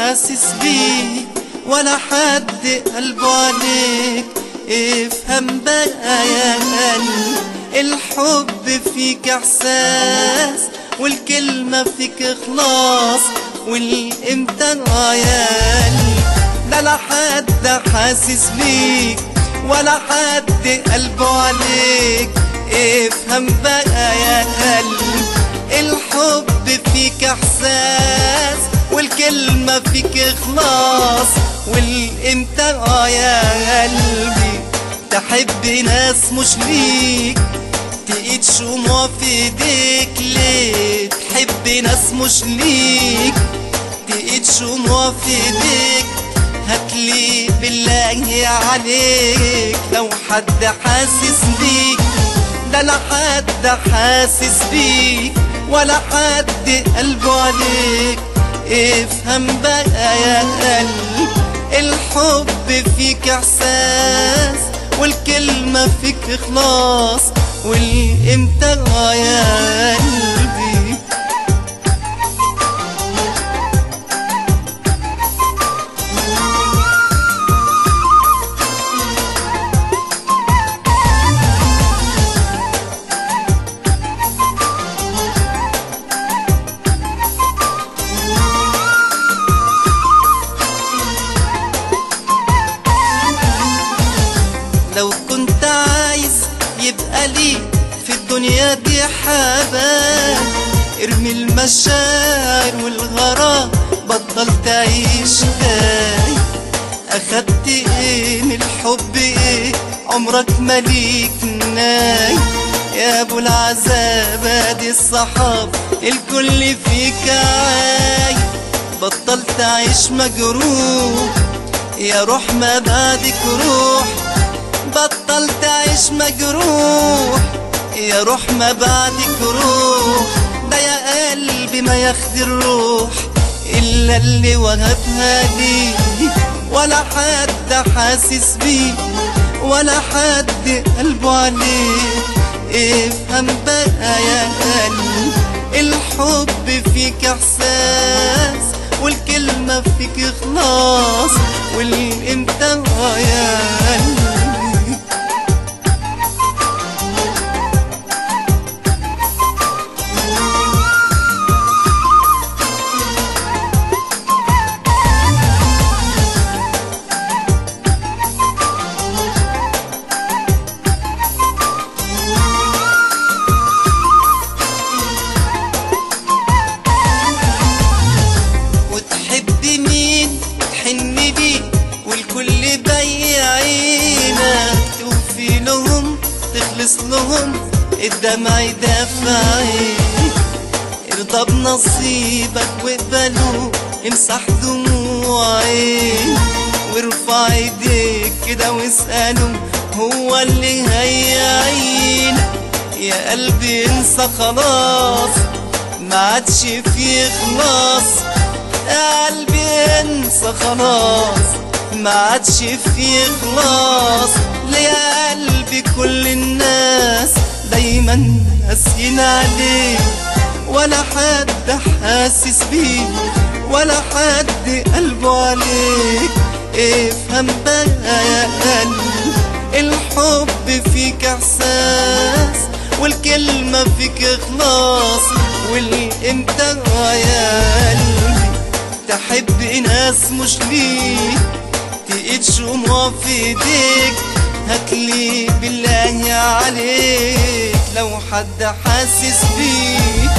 حاسس بيك ولا حد قلبه عليك. افهم بقى يا قلبي، الحب فيك احساس والكلمة فيك اخلاص، والامتى يا قلبي ده لا حد حاسس بيك ولا حد قلبه عليك. افهم بقى يا قلبي، الحب فيك احساس والكلمة فيك اخلاص، والامتى يا قلبي تحب ناس مش ليك، تقيد شموع في ايديك ليه؟ تحب ناس مش ليك، تقيد شموع في ايديك. هاتلي بالله عليك لو حد حاسس بيك، ده لا حد حاسس بيك ولا حد قلبه عليك. افهم بقى يا قلبي، الحب فيك احساس والكلمة فيك اخلاص، والامتى يا قلبي. لو كنت عايز يبقى لي في الدنيا دي حبايب، ارمي المشاعر والغرام بطل تعيش داي. اخدت ايه من الحب ايه؟ عمرك ماليك ناي. يا ابو العذاب ادي الصحاب الكل فيك عاي. بطل تعيش مجروح يا روح ما بعدك روح، بطل تعيش مجروح يا روح ما بعدك روح. ده يا قلبي ما ياخد الروح إلا اللي وهبها لي، ولا حد حاسس بيه ولا حد قلبه عليه. افهم بقى يا قلبي، الحب فيك احساس والكلمة فيك اخلاص، والامتى يا قلبي. والكل بيعينك توفي لهم تخلص لهم الدمع يدفعيك. ارضى بنصيبك واقبله، امسح دموع عينك وارفع ايديك كده واسأله هو اللي هيعينك. يا قلبي انسى خلاص ما عادش فيه خلاص، يا قلبي انسى خلاص ما عادش فيه خلاص. ليه يا قلبي كل الناس دايما قاسيين عليك، ولا حد حاسس بيك ولا حد قلبه عليك. افهم بقى يا قلبي، الحب فيك احساس والكلمة فيك اخلاص، والامتى يا قلبي تحب ناس مش ليك، تقيد شموع في ايديك. هاتلي بالله عليك لو حد حاسس بيك،